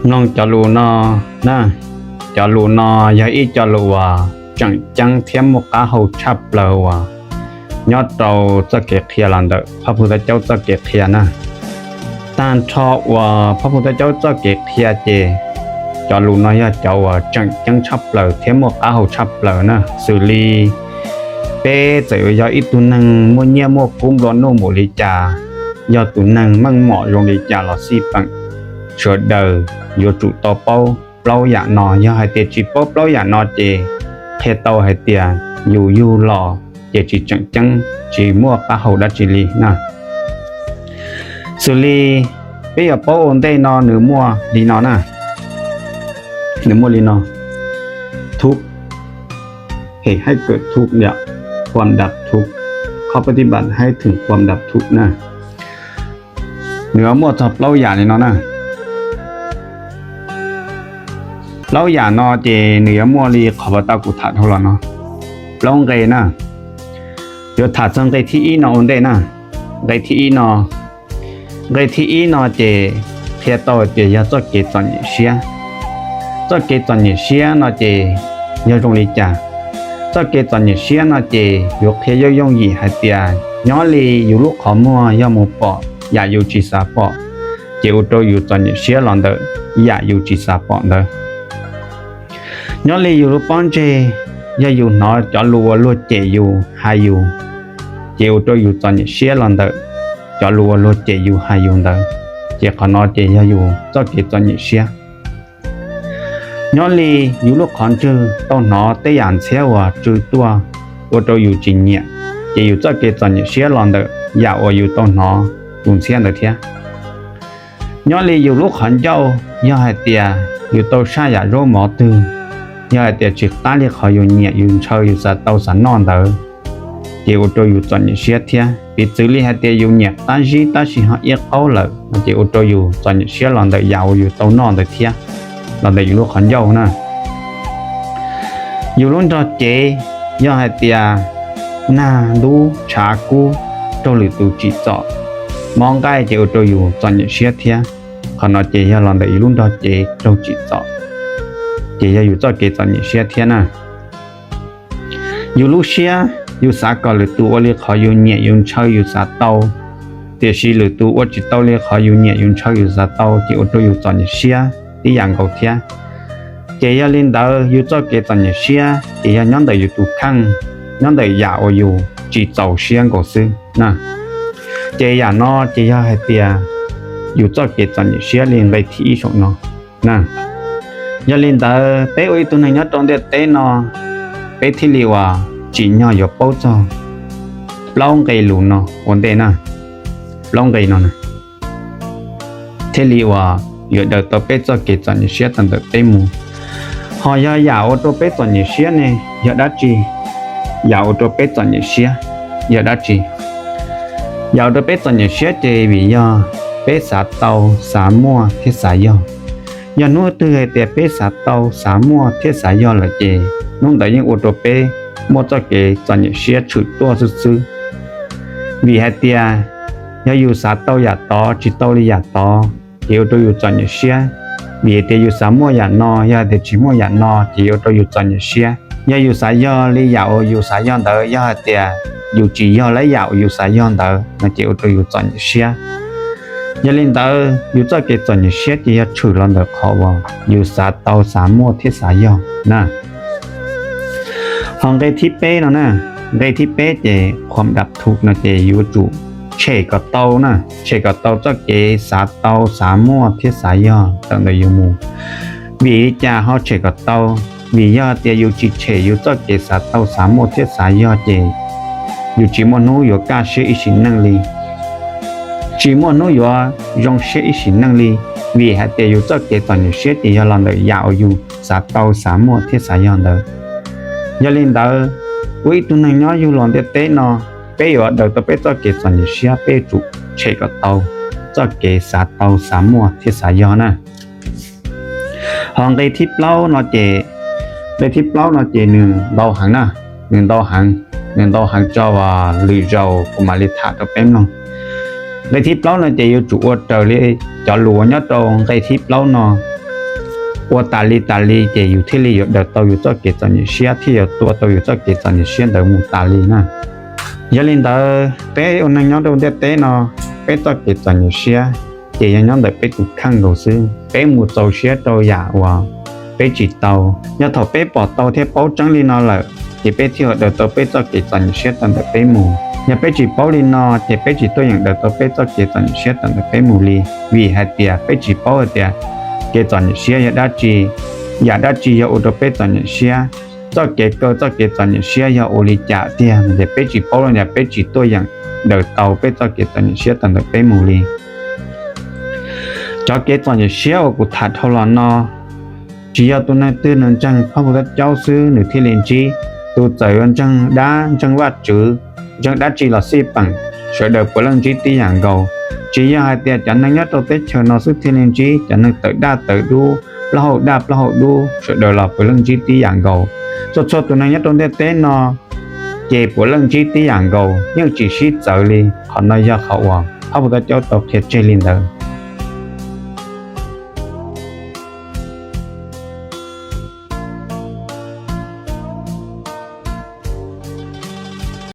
Mloog cov lus no na, cov lus no yog ib co lus uas tseem ceeb thiab muaj qab hau tshaj plaws uas nyob rau txoj kev qhia los ntawm Phaj Pug Thaj Caub txoj kev qhia na. Tag nrho uas Phaj Pug Thaj Caub txoj kev qhia ces cov lus no yog cov uas tseem ceeb tshaj plaws thiab muaj qab hau tshaj plaws na. Xws li peb txawm yuav yog ib tug neeg muaj nyiaj muaj kub nplua nuj npaum li cas, yog tus neeg meej mom zoo li cas los xij peem, sawv daws yuav tsum tau paub plaub yam no. Yog hais tias tsis paub plaub yam no ces qhia tau hais tias yus yug los ces tsis tseem ceeb, tsis muaj qab hau dab tsi li na. Xws li peb yuav paub ua ntej no nws muaj li no na, nws muaj li no: thup, hej haib kawm thup, yam, khuam dam thup, khob pab tib npam haib theem khuam dam thup na. Nws yuav muaj txog plaub yam li no na. Plaub yam no ces nws yuav muaj li qhov uas tau kuv tham dhau los no, plaub nqe na. Yuav tham txog nqe thib ib no ua ntej na. Nqe thib ib no, nqe thib ib no ces qhia tau tias yog txoj kev txom nyem siab. Txoj kev txom nyem siab no ces yog zoo li cas? Txoj kev txom nyem siab no ces yuav qhia yooj yooj yim hais tias nyob li yus lub qhov muag yog mus pom yam yus tsis xav pom, ces ua rau yus txom nyem siab los ntawm yam yus tsis xav pom ntawd. Nyob li yus lub pob ntseg, yog yus hnov cov lus uas luag cem yus hais yus, ces ua rau yus txom nyem siab los ntawm cov lus uas luag cem yus hais yus ntawd, ces qhov no ces yog yus txoj kev txom nyem siab. Nyob li yus lub qhov ntswg tau hnov tej yam ntxhiab uas tsw tuaj ua rau yus tsis nyiam, ces yus txoj kev txom nyem siab los ntawm yam uas yus tau hnov tus ntxhiab ntawd thiab. Nyob li yus lub qhov ncauj, yog hais tias yus tau saj yam zaub mov twg, yog hais tias tsis qab li qhov yus nyiam yus ntshaw yus xav tau xav noj ntawd, ces ua rau yus txom nyem siab thiab. Piv txwv li hais tias yus nyiam qab zib tab sis ho iab qaub lawm no ces ua rau yus txom nyem siab los ntawm yam uas yus tau noj ntawd thiab, los ntawm yus lub qhov ncauj na. Yus lub nrog cev, yog hais tias nag ntub tshav kub raug lwm tus tsim txom, mob nqaij ces ua rau yus txom nyem siab thiab. Qhov no ces yog los ntawm yus lub nrog cev raug tsim txom, ces yog yus txoj kev txom nyem siab thiab na. Yus lub siab, yus xav kom lwm tus ua li qhov yus nyiam yus ntshaw yus xav tau, tiam sis lwm tus ua tsis tau li qhov yus nyiam yus ntshaw yus xav tau ces ua rau yus txom nyem siab tib yam nkaus thiab. Ces yog li ntawd yus txoj kev txom nyem siab ces yog nyob ntawm yus tus kheej, nyob ntawm yam uas yus tsis txaus siab nkaus xwb na. Ces yam no ces yog hais tias yus txoj kev txom nyem siab li nqe thib ib saum no na. Yog li ntawd peb ua ib tug neeg nyob rau ntiaj teb no, peb thiaj li uas tsim nyog yuav paub txog plaub nqe lus no ua ntej na. Plaub nqe no thiaj li uas yuav daws tau peb txoj kev txom nyem siab tawm ntawm peb mus. Ho yog yam ua rau peb txom nyem siab ne yog dab tsi? Yam ua rau peb txom nyem siab yog dab tsi? Yam ua rau peb txom nyem siab ces vim yog peb xav tau, xav muaj thiab xav yog. Yog hnub twg hais tias peb xav tau, xav muaj thiab xav yog lawm ces hnub ntawd yeej ua rau peb muaj txoj kev txom nyem siab tshwm tuaj xwb xwb. Vim hais tias yog yus xav tau yam tod tsis tau li yam tod ces ua rau yus txom nyem siab. Vim hais tias yus xav muaj yam no, yog hais tias tsis muaj yam no ces yuav ua rau yus txom nyem siab. Yog yus xav yog li yam uas yus xav yog ntawd, yog hais tias yus tsis yog li yam uas yus xav yog ntawd no ces ua rau yus txom nyem siab. Yog li ntawd yus txoj kev txom nyem siab ces yog tshwm los ntawm qhov uas yus xav tau, xav muaj thiab xav yog na. Ho nqe thib peb no na, nqe thib peb ces khuam dam thum no ces yuav tsum tshem kom tau na, tshem kom tau txoj kev xav tau, xav muaj thiab xav yog tawm ntawm yus mus. Vim li cas ho tshem kom tau? Vim yog tias yus tsis tshem yus txoj kev xav tau, xav muaj thiab xav yog ces yus tsis muaj hnub yuav kaj siab ib sim neej li, tsis muaj hnub yuav zoo siab ib sim neej li. Vim hais tias yus txoj kev txom nyem siab ces yog los ntawm yam uas yus xav tau, xav muaj thiab xav yog ntawd. Yog li ntawd, ua ib tug neeg nyob yug los ntiaj teb no, peb yuav daws tau peb txoj kev txom nyem siab, peb yuav tsum tshem kom tau txoj kev xav tau, xav muaj thiab xav yog na. Ho nqe thib plaub no ces, nqe thib plaub no ces nws ntau heev na, nws ntau heev, nws ntau heev tso as lwm zaus kuv mam li tham rau peb mloog. Nqe thib plaub no ces yuav tsum ua raws li cov lus uas nyob rau nqe thib plaub no. ua tas li tas li ces yus thiaj li yuav daws tau yus txoj kev txom nyem siab, thiaj yuav tua tau yus txoj kev txom nyem siab ntawd mus tas li na. Yog li ntawd peb ua neeg nyob rau ntiaj teb no, peb txoj kev txom nyem siab ces yog nyob ntawm peb tus kheej nkaus xwb. Peb mus txaus siab rau yam uas peb tsis tau. Yog thaum peb pom tau thiab paub tseeb li no lawm ces peb thiaj yuav daws tau peb txoj kev txom nyem siab tawm ntawm peb mus. Yog peb tsis paub li no ces peb tsis tuaj yeem daws tau peb txoj kev txom nyem siab tawm ntawm peb mus li, vim hais tias peb tsis paub hais tias kev txom nyem siab yog dab tsi, yam dab tsi yog ua rau peb txom nyem siab, txoj kev kaw txoj kev txom nyem siab yog ua li cas tiag no ces peb tsis paub li ntawd peb tsis tuaj yeem daws tau peb txoj kev txom nyem siab tawm ntawm peb mus li. Cov kev txom nyem siab uas kuv tham dhau los no, tsis yog tus neeg twg nws ntseeg Phaj Pug Thaj Caub xwb nws thiaj li ntsib. Tus txawm yuav ntseeg dab ntseeg Vajtswv, ntseeg dab tsi los xij peem, sawv daws puav leej ntsib tib yam nkaus. Tsis yog hais tias cov neeg nyob rau teb chaws no xwb thiaj li ntsib, cov neeg tawm daj tawm dub, plaub hau daj plaub hau dub, sawv daws los puav leej ntsib tib yam nkaus. Txhua txhua tus neeg nyob rau ntiaj teb no ces puav leej ntsib tib yam nkaus, yeej tsis sib txawv li. Qhov no yog qhov uas Phaj Pug Thaj Caub tau qhia tseg li ntawd.